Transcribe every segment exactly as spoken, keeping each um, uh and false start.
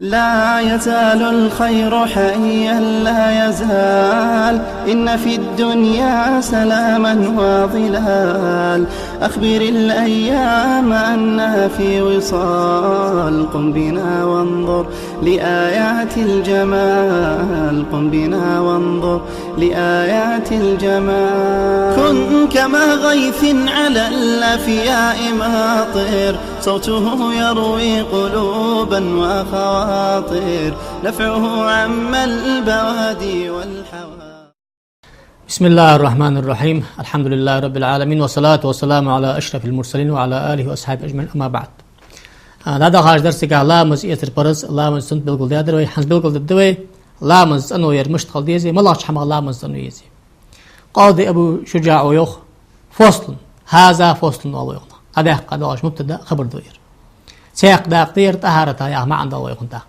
لا يزال الخير حيا لا يزال، إن في الدنيا سلاما وظلال. أخبر الأيام أنها في وصال، قم بنا وانظر لآيات الجمال، قم بنا وانظر لآيات الجمال. كن كما غيث على الأفياء ماطر، صوته يروي قلوبا وخواطر، نفعه عم البوادي والحواضر. بسم الله الرحمن الرحيم. الحمد لله رب العالمين، والصلاة والسلام على أشرف المرسلين وعلى آله وأصحابه أجمعين، أما بعد. А, дӀадахача дарсага ламаз эцар парз, ламаз суннат белгалдаьдар вай, хӀанз белгалдергда вай, ламаз цӀено яр мишта хила деза, малагӀча хӀамах ламаз цӀено еза. Къади Абу ШужаӀо йоах: فصل. هذا فصل оал вай укхунах. ДӀадаккха доагӀаш мубтада, хабар да ер. Цхьаькха дакъа да ер, тӀахӀарата яха маӀан да вай укхун тӀаккха.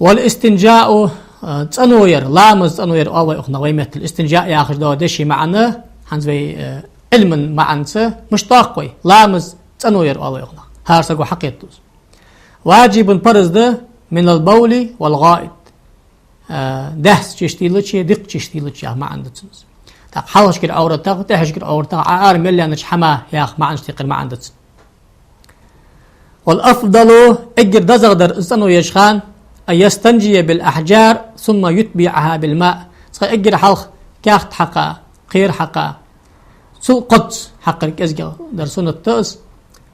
والاستنجاء, а, цӀено яр, ламаз цӀено яр оал вай укхунах вай меттала. Истинжаъ яхаш дола деша маӀан, хӀанз вай, а, Ӏилман маӀанца мишта доаккх вай, ламаз цӀено яр оал вай укхунах. ХӀара саго хьакхетаду из. واجب парз да من البول والغائط. А, даьсса чиштийлача, дикка чиштийлача яха маӀан да цун. ТӀаккха хьалхашкара Ӏовратах, тӀехьашкара Ӏовратах, Ӏа ара мел яьннача хӀамах яха маӀанаш текхар маӀан да цун. والأفضل, эггара дезагӀдар из цӀено еча хана, أن يستنجي بالأحجار ثم يتبعها بالماء. Цкъа эггара хьалха каьхат хьакха, кхера хьакха, цул кхозза хьакхар кӀезигагӀдар суннат да из.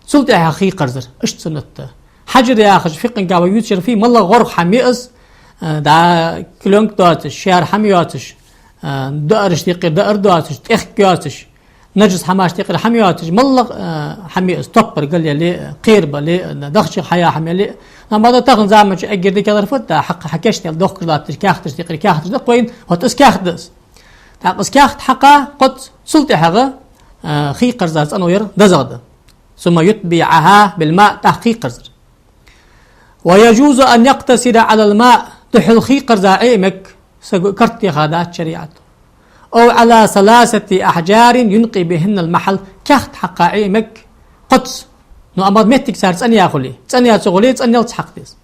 Цул тӀехьа хий кхарзар, иштта суннат да. Хьажар яхаш фикъхӀага вай ювцаш яр фуй, малагӀа гӀоргӀа хӀама я из, а, дӀа клёнка доацаш, шаьра хӀама йоацаш, а, даараш текхар даар доацаш, тӀехк йоацаш, нажас хӀамаш текхар хӀама йоацаш, малагӀа, а, хӀама я из, топпар гале а, кхера бале а, дахчах хьаяь хӀама яле а. Амма да тахан заман чу эггара дикагӀдар фуд, хьакха хьакийчдаь дохкаш латташ каьхаташ текхар каьхаташ да-кх вайна, вот из каьхат да из. ТӀаккха из каьхат хьакха, кхозза цул тӀехьагӀа, а, хий кхарза цӀено яр дезагӀа да. ثم يتبعها بالماء, тӀаккха хий кхарзар. ويجوز أن يقتصر على الماء, духхьал хий кхарза Ӏе а мег, саго карт теха дац шариӀато. أو على ثلاثة أحجار ينقي بهن المحل, каьхат хьакха Ӏе а мег, кхозза. Ну, амма моттиг цар цӀена я хуле, цӀена я ца хуле, цӀена ялца хьакха деза.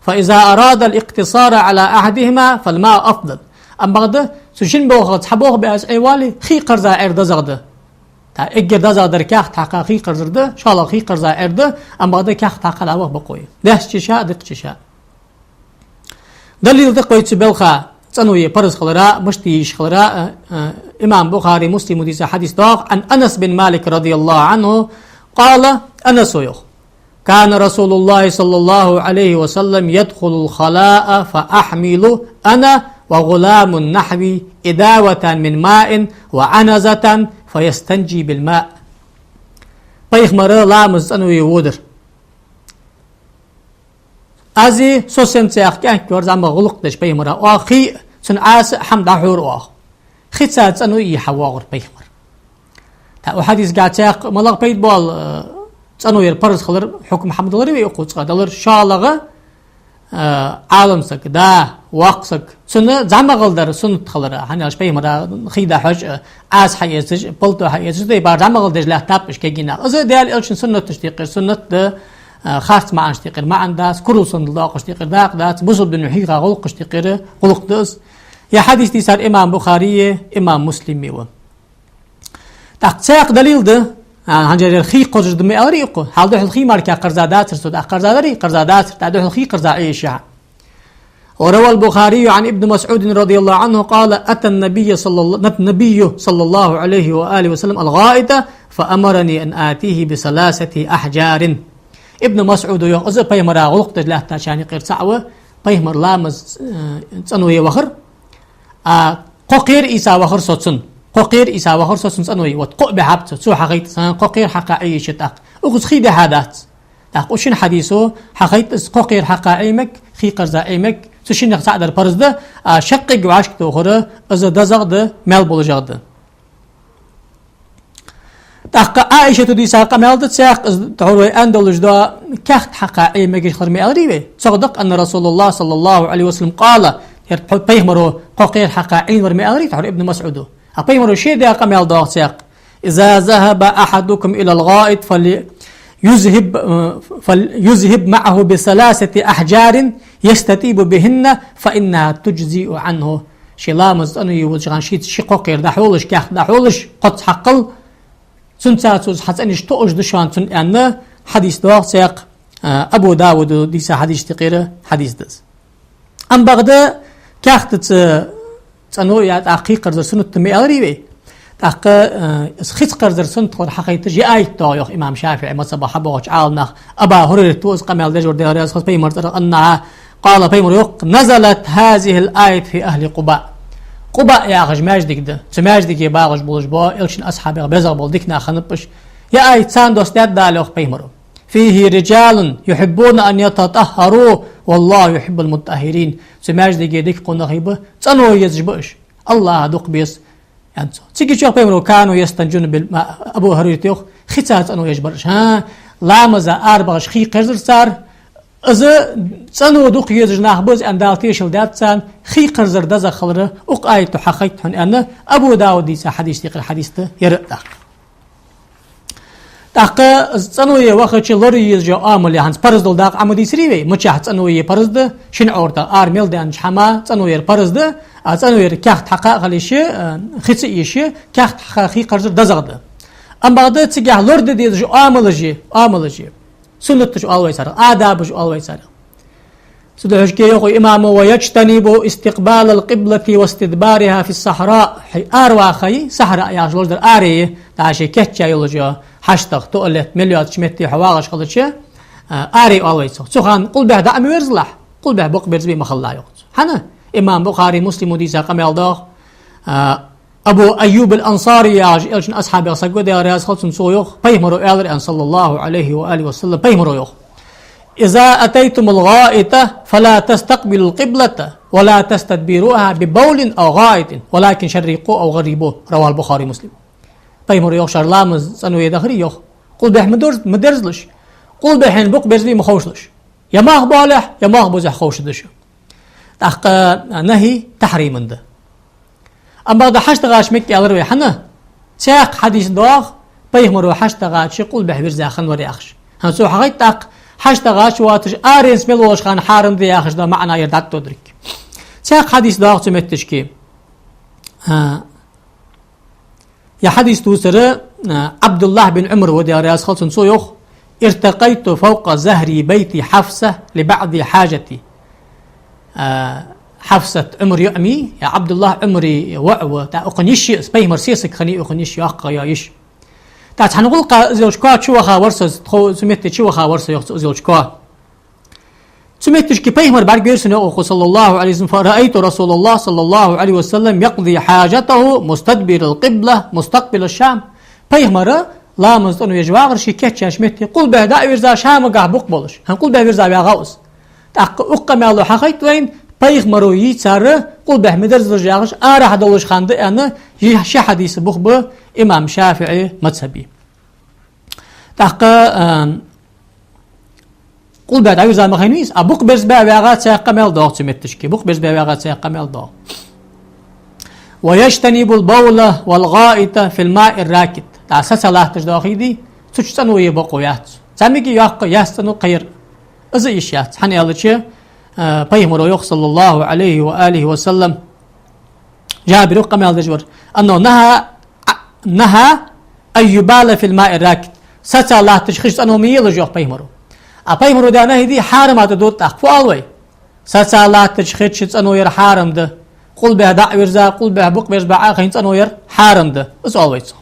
فإذا أراد الاقتصار على أحدهما فالماء أفضل. Амма бакъда, цу шин болхах цхьа болх бе аз Ӏе вале, хий кхарза Ӏер дезагӀа да. ТӀаккха эггара дезагӀдар каьхат хьакха хий кхарзар да, шоллагӀа хий кхарза Ӏер да, амма бакъда каьхат хьакха дӀаваха бокъо я. Даьсса чу ша, дикка чу ша. Далил да-кх вай цу балха цӀено яр парз хилара, мишта е йиш хилара, а, а, имам Бухари, Муслима дийца хьадис да-кх, عن أنس بن مالك رضي الله عنه قال, Анаса йоах: كان رسول الله صلى الله عليه وسلم يدخل الخلاء فأحمل أنا وغلام نحوي إداوة من ماء وعنزة فيستنجي بالماء. Пайхамар ламаз цӀено яр водар. Аз а, со санна цхьа кӀаьнк вар, зӀамига гӀулакх деш пайхамара, оаха хий а, цун Ӏаса а хӀама дӀахьор оаха. Хица цӀено а йий хьавоагӀар пайхамар. ТӀаккха укх хьадисагахь цхьаькха малагӀа пайда боал, э, цӀено яр парз хилар хьукам хӀама даларий вай укхо цкъа? Далар. ШоллагӀа, э, Ӏалам саг, да, воккха саг, цунна зӀамагӀал дар суннат хилара, хӀана аьлча пайхамара хий дӀахьош а, Ӏаса хьаэцаш а, палто хьаэцаш а, тайпара зӀамагӀал деш латтаб уж кагий нах. Из Даьла Элчан суннаташта юкъера суннат да, э, харц маӀанашта юкъера маӀан дац, курал санна доакъашта юкъера дакъа дац, бусалба дина хьийха гӀулакхашта юкъера гӀулакх да из. Ер хьадис дийцар имам Бухари а, имам Муслим а ва. ТӀаккха цхьаькха далил да, а, хӀанз ер хий кхозаш да ма аьларий укхо, хьал духьал хий мара кхарза дацар цо, тӀаккха кхарза дарий, кхарза дацар, тӀаккха духьал хий кхарза Ӏе йиш я. وروى البخاري عن ابن مسعود رضي الله عنه قال: أتى النبي صلى الله، النبي صلى الله عليه وآله وسلم الغائط فأمرني أن آتيه بثلاثة أحجار. Ибн МасӀуда йоах, из пайхамара гӀулакх деш латтачарна юкъера цаӀ ва, пайхамар ламаз, э, цӀено яр вахар, а кхо кхера ийца вахар со цунна. Кхо кхера ийца вахар со цунна цӀено яр. Вот кхоъ баьхаб цо, цо хьахайт, сан кхо кхера хьакха Ӏе йиш я тӀаккха. Укхаза хий дӀахьадац. ТӀаккха укх шин хьадисо хьахайт из кхо кхера хьакха Ӏе мег, хий кхарза Ӏе мег, цу шиннех цаӀ дар парз да, а шаккхе вӀашка тохар, из дезагӀа да, маьл болашагӀа да. ТӀаккха Ӏаишата дийца къамаьл да цхьаькха, из тхьовра вай аьнна долаш да, каьхат хьакха Ӏе мегаш хилар ма аьларий вай. Цох да-кх: أن رسول الله صلى الله عليه وسلم قال, ер пай-, пайхамаро кхо кхера хьакха Ӏийнавар ма аьларий тхьовра Ибн МасӀуда. А пайхамаро ше даь къамаьл да-кх цхьаькха: إذا ذهب أحدكم إلى الغائط فلي-، يذهب، آه، فليذهب معه بثلاثة أحجار يستطيب بهن فإنها تجزئ عنه. Ший ламаз цӀано е волча хана шийца ши кхокхер дӀахьолаш, каьхат дӀахьолаш, кхозза хьакхал, цунца цо хьа цӀенаш тоъаш да шоана цунна, аьнна, хьадис доагӀа цхьаькха, а, Абу Давуда дийца хьадисашта юкъера хьадис да из. Амма бакъда каьхатаца цӀано е, тӀаккха хий кхарзар суннат да ма аьларий вай. ТӀаккха, э, из хица кхарзар суннат хилар хьахайташ ер аят доагӀа, йоах имам ШафиӀий мазхӀаба хьабоагӀача Ӏаламнаха. Абу ХӀурайрата из къамаьл деш вар, Даьла раьза хилва цунна, пайхамара цӀерагӀа, أنها قال, пайхамара йоах: نزلت هذه الآية في أهل قباء. Къубаъ яхаш маьждиг да. Цу маьждиге багӀаш болаш бола, Элчан асхьабех безагӀа бола дика нах хиннаб уж. Ер аят царна доссадаьд Дала, йоах пайхамара. فيه رجال يحبون أن يتطهروا والله يحب المطهرين. Цу маьждиге дика къонахий ба, цӀано езаш ба уж. АллахӀа дукха беза, аьннад цо. Цига чу йоах пайхамара: كانوا يستنجون بالماء. Абу ХӀурайрата йоах, хица цӀано еш бар уж. ХӀа, ламаза арабахача хий кхерзар цар, из цӀано дукха езаш нах ба уж, аьнна, Дала тешал даьд царна, хий кхерзар дезагӀа хилар укх аято хьахайт хьона, аьнна, Абу Давуда дийца хьадисашта юкъера хьадис да ер а тӀаккха. ТӀаккха из цӀано е вахача лораде езаш йола Ӏамал я, хӀанз парз дола дакъа Ӏа ма дийцарий вай, мичахьа цӀано е парз да, шин Ӏоврта ара мел даьннача хӀамах цӀано яр парз да, а цӀано яр каьхат хьакха а хила йиш я, а, хица а йиш я, каьхат хьакха хий кхарзар дезагӀа да. Амма бакъда цигахьа лораде дезаш йола Ӏамалаш я, Ӏамалаш я. Суннаташ оал вай царех, адабаш оал вай царех. Цудухьа шке йоах имамо: ويجتنب استقبال القبلة واستدبارها في الصحراء. Хьай аравахар, сахьра яхаш лорадер аре, дӀа ший кийчъяь йолаш йола хьаштагӀа, туалет, мел йоацача метте хьо вагӀаш хилча, а, аре оал вай цох. Цу хана къулбехьа дӀа а ма верзалахь, къулбехьа букъ берзабе ма хилалахь, йоах цо. ХӀана? Имам Бухарий, Муслимо дийца къамаьл доагӀа, а, Абу Айюб ал-Ансари яхаш Элчан асхьабех саг ва, Даьла раьза хилва цунна, цо йоах, пайхамара аьлар, аьнна, صلى الله عليه وآله وسلم, пайхамара йоах: إذا أتيتم الغائط فلا تستقبلوا القبلة ولا تستدبروها ببول أو غائط ولكن شرقوا أو غربوا. رواه البخاري ومسلم. Пайхамара йоах, шоаш ламаз цӀано е дахарий, йоах, къулбехьа ма дорз-, ма дерзалаш, къулбехьа букъ берзабе ма ховшалаш. Е мах боалехь, е мах бузехь ховш да шо. ТӀаккха нахӀий тахьриман да. Амма бакъда хьаштагӀача мегаш аьлар вай, хӀана? Цхьаькха хьадис доагӀа, пайхамара хьаштагӀача къулбехьа вирза хиннавар яхаш. ХӀанз цо хьахайт тӀаккха, хьаштагӀача воацаш, аренца мел волча хана хьарам да яхаш дола маӀан ер дӀатӀадодар. Цхьаькха хьадис доагӀа цу метташка. А, Ер хьадис дувцар, а, Ӏабдуллахь бин Ӏумар ва, Даьла раьза хилва цунна, цо йоах: ارتقيت فوق ظهر بيت حفصة لبعض حاجتي. А, Хьафсат Ӏумара йоӀ ма йий, ер Ӏабдуллахь Ӏумара воӀ ва, тӀаккха укхун йиша я из, пайхамара сесаг хиннай укхун йиша, йоккха йола йиша. ТӀаккха цхьан гӀулакха из йолча коа чу ваха вар со, тхо-, цу метте чу ваха вар со, йоах цо, из йолча коа. Цу метташка пайхамар бӀаргавайра сона, йоах укхо, صلى الله عليه وسلم, فرأيت رسول الله صلى الله عليه وسلم يقضي حاجته مستدبر القبلة مستقبل الشام. Пайхамар ламаз цӀано еш вагӀар ший кийчъяьча метте, къулбехьа дӀа а вирза, Шамагахьа букъ болаш. ХӀана, къулбехьа вирза вагӀа ва из. ТӀаккха укх къамаьло хьахайт вайна, пайхамара йийцар къулбехьа ма дерзалаш яхаш, арахьа долаш хиннад аьнна, ши хьадиса бух ба имам ШафиӀий мазхӀаба. ТӀаккха, а, къулбехьа дӀавирза ма хиннавий из, а букъ берзабаь вагӀа цхьаькха къамаьл доагӀа цу метташка, букъ берзабаь вагӀа цхьаькха къамаьл доагӀа. ويجتنب البول والغائط في الماء الراكد. ТӀаккха саца латташ дола хий дий, цу чу цӀано е бокъо яц. Цхьа миге йоккха яц цӀано кхайр. Из а йиш яц. ХӀана аьлча, а, пайхамара йоах, صلى الله عليه وآله وسلم, Жабира къамаьл деш вар: أنه نهى، نهى أن يبال في الماء الراكد. Саца латташ хи чу цӀано ма елаш, йоах пайхамара. А пайхамара даь нахӀий дий, хьарам да тӀаккха, фу оал вай? Саца латташ хи чу цӀано яр хьарам да. Къулбехьа дӀа а вирза, къулбехьа букъ берзабаь Ӏохайна цӀано яр хьарам да. Из оал вай цох.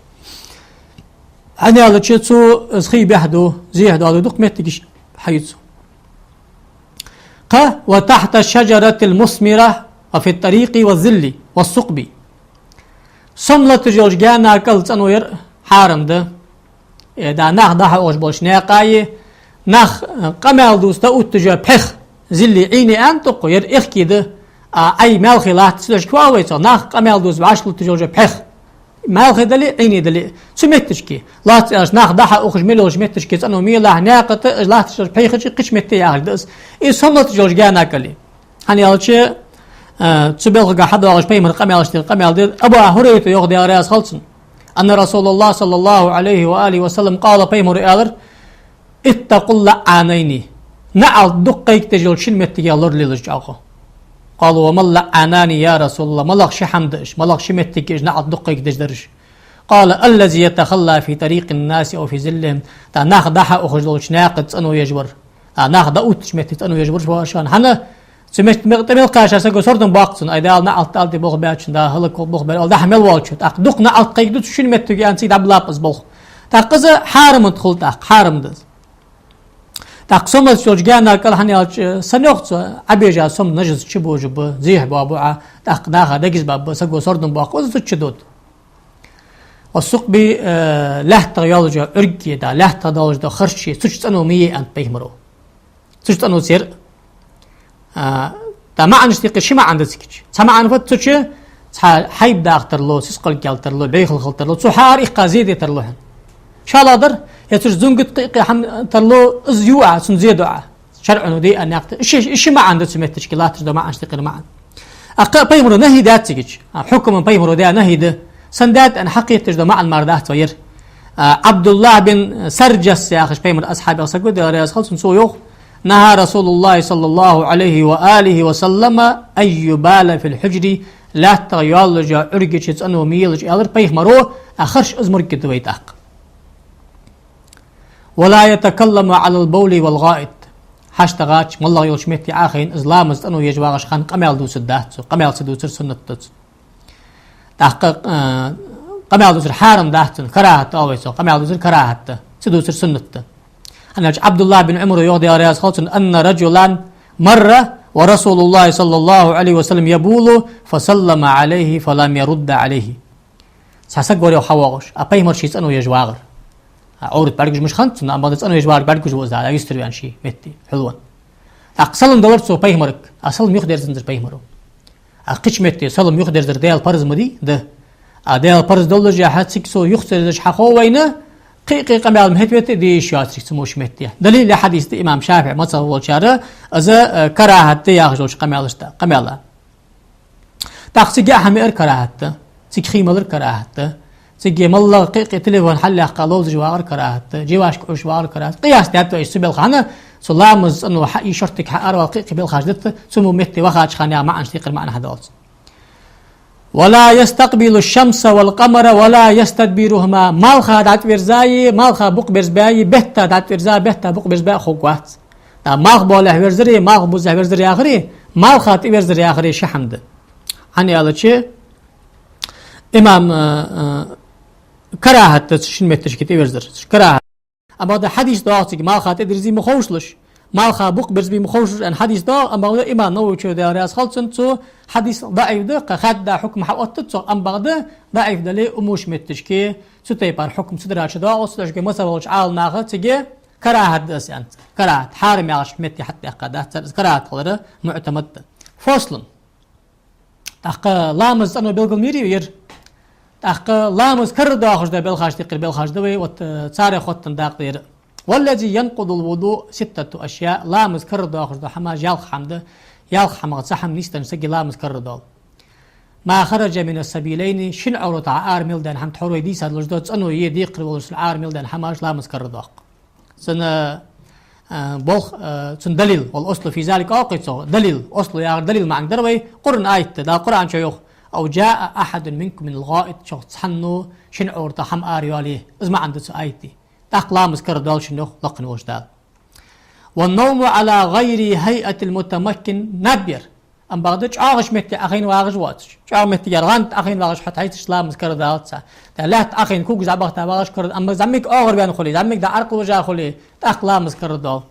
ХӀана аьлча цу, из хий бӀехду, зехьа доаду, дукха моттигаш хьаю цу. Кхы: وتحت الشجرة المثمرة وفي الطريق والظل والثقب. Сом латташ йолча гаьна кӀал цӀано яр хьарам да. Э, да, нах дӀахьоухаш болча наькъа е, нах, э, къамаьл дувца тӀаотташ йола пхьегӀа, зилли, Ӏийне аьннад укхо, ер эхке да, а Ӏай маьлхе латт, цудухьа фу оал вай цох, нах къамаьл дувца вӀаштӀалутташ йолча пхьегӀа. Маьлхе дале а, Ӏийне дале а, цу метташка. Лоацца аьлча, нах дӀахьоухаш мел йолча метташка цӀано ма елахь, наькъа тӀа, латташ йолча пхьегӀа чу, кхыча метте яхаш да из. Из сом латташ йолча гаьна кӀал я. ХӀана аьлча, а, цу балхага хьадоагӀаш пайхамара къамаьлашта юкъера къамаьл да. Абу ХӀурайрата йоах, Даьла раьза хилва цунна: أن رسول الله صلى الله عليه وآله وسلم قال, пайхамара аьлар: «اتقوا اللعانين». НаӀалт дукха кхайкадеш йолча шин моттигах лоралелаш чӀоагӀа. «قالوا وما اللعانان يا رسول الله؟» МалагӀа ши хӀама да уж, малагӀа ши моттиг я уж наӀалт дукха кхайкадеш дараш? «قال الذي يتخلى في طريق الناس أو في ظلهم». ТӀаккха нах дӀа-хьа ухаш долча наькъа тӀа цӀено еш вар. А, нах дӀаоттача метте цӀено еш вар шоана. ХӀана? Цу метте мел-, тӀа мел кхаьчача саго сардам боаккх цунна. Ай, Дала наӀалт, Дала де болх баьчунна, Дала хӀалак болх баьчунна, Дала дӀа-хьа мел волча. ТӀаккха дукха наӀалт кхайкаду цу шин моттиге аьнна, цига дӀабиллаб из болх. ТӀаккха из хьарам да хул тӀаккха, хьарам да из. ТӀаккха сомаза йолча гаьна кӀал хӀана аьлча, сенна йоах цо, Ӏобежа сома нажас чубожаб, зехьа боабу Ӏа, тӀаккха наха дегаза баб, саго сардам боаккх, из цу чу дода. والثقب, э, лаьттах йолаш йола Ӏург я, да, лаьттах долаш дола харш я, цу чу цӀено ма е аьннад пайхамаро. Цу чу цӀено ца ер. А, тӀаккха маӀанашта юкъе ши маӀан да цига. Цхьа маӀан фуд цу чу, цхьа хьайба даха тарлу, сискал кхел тарлу, бӀехал хила тарлу, цу хӀара иккха зе де тарлу хьона. ШоллагӀдар, е цу чу зунгат кхы-кхы хӀама тарлу, из ю Ӏа, цунна зе ду Ӏа. ШарӀо де аьнна наькъа тӀа. Ши, ши маӀан да цу метташка латташ дола маӀанашта юкъера маӀан. А кхы а пайхамаро нахьи даьд цигача. А хьукма пайхамаро даь нахьи да. Сенна даьд аьнна хьакхеташ дола маӀан мара дац вай ер. А, Ӏабдуллахь бин Сарджас яхаш пайхамара асхьабех саг ва, Даьла раьза хилва цунна, цо йоах: «نهى رسول الله صلى الله عليه وآله وسلم أن يبال في الحجر». Лаьттах йолаш йола Ӏурга чу цӀено ма елаш, аьлар пайхамаро, а харш из морг да вай тӀаккха. «ولا يتكلم على البول والغائط». ХьаштагӀача, моллагӀа йолча метте Ӏохайна, из ламаз цӀено еш вагӀача хана къамаьл дувцаргдац цо, къамаьл ца дувцар суннат да цо. ТӀаккха, э, къамаьл дувцар хьарам дац цунна, карахӀат да оал вай цох, къамаьл дувцар карахӀат да, ца дувцар суннат да. ХӀана аьлча Ӏабдуллахь бин Ӏумара йоах, Даьла раьза хилва цунна: «أن رجلا مر ورسول الله صلى الله عليه وسلم يبول فسلم عليه فلم يرد عليه». Цхьа саг вар йоах хьавоагӀаш, а пайхамар ше цӀено еш вагӀар. А Ӏоврат бӀаргагуш муш хиннад цунна, амма бакъда цӀено еш вагӀар бӀаргагуш ва из, а юстарваьнна ший метте, хьулван. ТӀаккха салам далар цо пайхамарга, а салам юхадерзанзар пайхамаро. А кхыча метте салам юхадерзар Даьла парз ма дий, да. А Даьла парз доллашехь, цига цо юха ца дезаш хьахов вайна, кхы-кхы къамаьл ма хӀета вета де йиш йоацарг цу муш метте. Далил я хьадис да имам ШафиӀий мазхӀабе волчар, из, э, карахӀат да яхаш йолча къамаьлашта, къамаьла. ТӀаккха цига яа хӀама яар карахӀат да, цига хий малар карахӀат да, цига моллагӀа кхы-кхы телефон хьалъяьккха ловзаш вагӀар карахӀат да, жевашка Ӏуш вагӀар карахӀат да. Къияс даьд вай цу белха, хӀана, цу ламаз цӀено хьа-, из шортига хьааравала кхы-кхы белхаш дита, цу мо метте вахача хана яха маӀанашта юкъера маӀан хьадоал цо. «ولا يستقبل الشمس والقمر ولا يستدبرهما». Малха дӀатӀаверза а, малха букъ берзабаь а, бетта дӀатӀаверза а, бетта букъ берзабаь а хургвац. ТӀаккха малхбоалехьа верзари, малхбузехьа верзари яхари, малха тӀаверзар яхари ши хӀама да. ХӀана аьлча, имам, э, э, карахӀат да цу шин метташка тӀаверзар. КарахӀат. Амма бакъда хьадис доагӀа цига, малха тӀадерзе ма ховшалаш, малха букъ берзабе ма ховшалаш аьнна хьадис доагӀа, амма бакъда имам Нававе, Даьла раьза хилва цунна, цо хьадис даӀиф да, кхы хадда хьукм хьаоттадац цох, амма бакъда даӀиф дале а, умуш метташка цу тайпара хьукм ца дарача доагӀа, цу тайпара мазхӀабе волча Ӏаламнаха цига карахӀат да из аьннад. КарахӀат, хьарам яхача метте хьатӀадаьккха дац цар, из карахӀат хилар муӀтамад да. Фослун. ТӀаккха ламаз цӀено белгал мийрий вай ер? ТӀаккха ламаз карара доахаш да белхаш, тикхир белхаш да вай, вот, э, царех хоттаденна дакъа да ер. «والذي ينقض الوضوء ستة أشياء». Ламаз карара доахаш да хӀамаш ялх хӀама да, ялх хӀамах цхьа хӀама нийсденнача сага ламаз карара доал. «ما خرج من السبيلين», шин Ӏовратах Ӏара мел даьнна хӀама, тхьовра вай дийца долаш да, цӀено е декхар волаш Ӏара мел даьнна хӀамаш ламаз карара доаккх. Цун, э, болх, э, цун далил, والأصل في ذلك оал-кх цо, далил, аслу яхар далил маӀан дар вай, Къуръан аят да, Дала Къуръан чу йоах: «أو جاء أحد منكم من الغائط», шух цхьанне шин Ӏовратах хӀама ара йоалае, из маӀан да цу аята. ТӀаккха ламаз карара доал шун, йоах лакха волча Дала. «والنوم على غير هيئة المتمكن», наб яр. Амма бакъда чӀоагӀача метте Ӏохайна вагӀаш воацаш. ЧӀоагӀа меттигера гӀанд Ӏохайна вагӀаш хьо тхьайсача ламаз карара далац цо. ТӀаккха лаьтта Ӏохайна, кугаш дӀабахийта вагӀаш карара, амма зӀамига оагӀорваьнна хуле, зӀамига дӀаӀаркъалуш хуле, тӀаккха ламаз карара доал.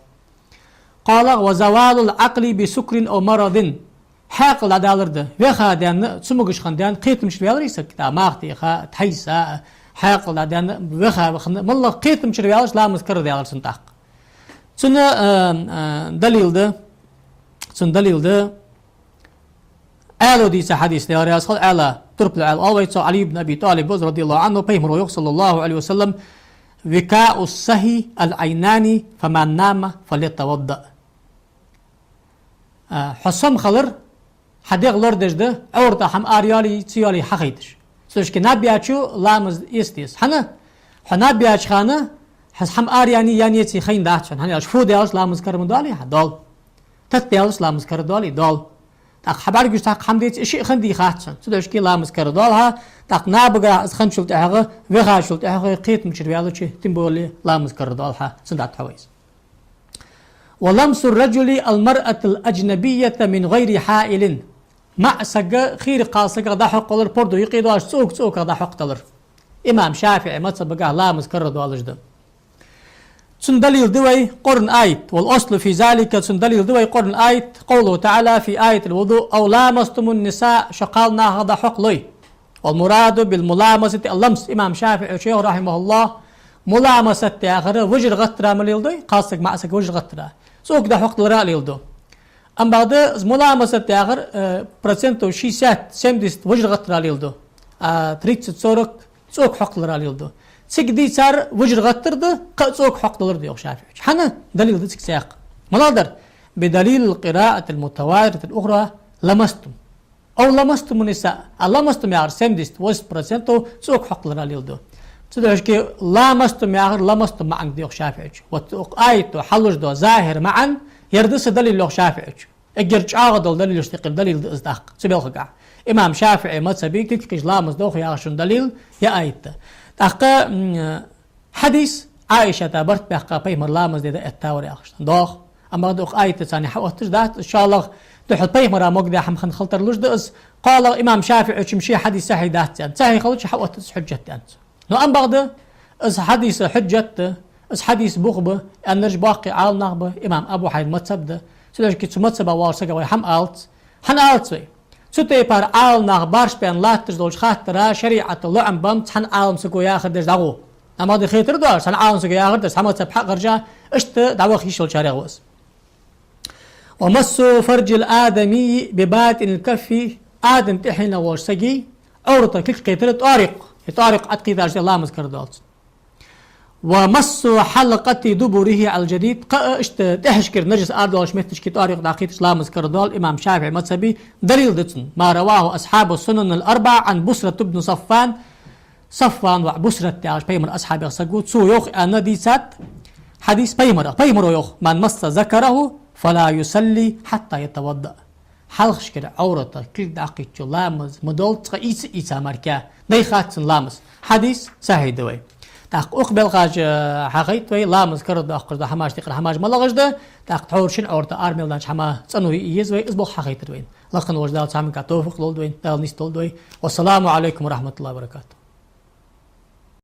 КхоалагӀа: «وزوال العقل بسكر أو مرض». Хьаькъал дӀадалар да. Ваха даьнна, цамогаш хинна даьнна, кхетамчара ваьлар из саг. ТӀаккха маха теха, тхьайса, хьаькъал дӀадаьнна, ваха хинна, моллагӀа кхетамчара ваьлча ламаз карара даьлар цун тӀаккха. Цун, э, э, далил да, цун далил да, Ӏаьлас дийца хьадис, Даьла раьза хилва Ӏаьлас, турпала Ӏаьла оал вай цох, Ӏали ибн Аби ТӀалиб ва из, رضي الله عنه, пайхамаро йоах, صلى الله عليه وسلم: «وكاء السهي العينان، فمن نام فليتوضأ». А, хьо сом хилар, хьа дегӀ лорадеш да, Ӏовратах хӀама ара йоалае, ца йоалае хьахайташ. Цудухьа наб яьчо ламаз эца деза. ХӀана? Хьо наб яьча хана Хьа хӀама ара яьннай, яьннай яций хайнадац хьона, хӀана аьлча фу даьлча ламаз карара ма доалий хьа, доал. Тата даьлча ламаз карара доалий, доал. ТӀаккха хьа бӀаргагуш цхьаккха хӀама деце, из шиъ хиннадий хац хьона. Цудухьа ламаз карара доал хьа, тӀаккха набагахьа из хинначул тӀехьагӀа, вахачул тӀехьагӀа, кхетамчура ваьлча, тем более ламаз карара доал хьа, цунна дӀатӀахьо вайза. ولمس الرجل المرأة الأجنبية من غير حائل. МаӀа сага, хийра кхалсагах дӀахьокхадалар, пордув юкъе доацаш, цӀока-цӀоках дӀахьокхадалар. Имам ШафиӀий мазхӀабагахьа ламаз карара доалаш да. Цун далил да вай Къуръан аят. والأصل في ذلك, цун далил да вай Къуръан аят. قوله تعالى في آية الوضوء: أو لامستم النساء, шо кхалнахах дӀахьокхалой. والمراد بالملامسة اللمس. Имам ШафиӀийс йоах, رحمه الله, муламасат яхар вижар гӀаттара ма леладой, кхалсаг маӀа саг вижар гӀаттара. ЦӀока дӀахьокхадалара а леладу. Амма бакъда из муламасат яхар, э, процентов шестьдесят, семьдесят вижар гӀаттара леладу, а тридцать, сорок цӀока хьокхадалара леладу. Цига дийцар вижар гӀаттар да, кхы а цӀока хьокхадалар да, йоах ШафиӀийс. ХӀана? Далил да цига цхьаькха. МалагӀа дар? بدليل القراءة المتواترة الأخرى: لمستم. أو لامستم النساء. А لامستم яхар семьдесят, восемьдесят процентов цӀока хьокхадалара леладу. Цудухьа لامستم яхар لمستم маӀанга да, йоах ШафиӀийс. Вот укх аято хьалуш дола захӀир маӀан, ер да са далил, йоах ШафиӀийс. Эггара чӀоагӀа дола далилашта юкъера далил да из тӀаккха цу балхагахьа. Имам ШафиӀий мазхӀабе кулг кхийтача ламаз доху яхаш йола далил ер аят да. ТӀаккха, м, хьадис, Ӏайшата барт баьккха пайхамар ламаз де дӀаэттавар яхаш, доах. Амма бакъда укх аятаца цхьана хьаотташ дац, иншааллахӀ, духхьал пайхамара могадаь хӀама хинна хилийтар луш да из. КхоалагӀа имам ШафиӀийс ший хьадис сахьихь дац аьннад. Сахьихь хилча хьаоттац из, хьужжат да аьннад цо. Но амма бакъда из хьадис хьужжат да, из хьадис бух ба аьннараш боккхий Ӏаламнах ба, имам Абу Хьанифа мазхӀаб да. Цудухьа цу мазхӀаба волча сага вай хӀама алац. ХӀана алац вай? Цу тайпара Ӏаламнах барш баьнна латташ долча хаттара шариӀата лоӀам бац цхьан Ӏалам саго яхар деш дӀагӀо. Амма хетар доацаш, цхьан Ӏалам саго яхар деш, цхьа мазхӀаб хьа а гӀерташ, иштта дӀаваха йиш йолчарех ва из. ومس فرج الآدمي بباطن الكف, Адам тӀехьенах волча сага Ӏоврата кулг кхетар тӀоарукъ, е тӀоарукъ Ӏокхийтача ламаз карара доалац. ومس حلقة دبره على الجديد, кхы а иштта тӀехьашкара нажас арадоалача метташка тӀоарукъ дӀакхийтача ламаз карара доал имам ШафиӀий мазхӀабе. Далил да цунна: ما رواه أصحاب السنن الأربعة عن بصرة بن صفوان. Сафван воӀ Бусрат яхаш пайхамара асхьабех саг ва, цо йоах аьнна дийцад хьадис пайхамара. Пайхамара йоах: من مس ذكره فلا يصلي حتى يتوضأ. Хьалхашкара Ӏоврата кулг дӀакхийтачо ламаз ма доалац, цкъа ийца а ийца мара, дайхац цун ламаз. Хьадис сахьихь да вай. ТӀаккха укх балхаш хьахайт вай, ламаз карара доаккхаш дола хӀамашта юкъера хӀамаш малагӀаш да, тӀаккха тхьовра шин Ӏоврата ара мел даьча хӀаман цӀено йиъ еза вай, из болх хьахайтар вайна. Лакха волча Дала цу хӀаманга товфикъ лолда вайна, Дала нийсдолда вай. والسلام عليكم ورحمة الله وبركاته.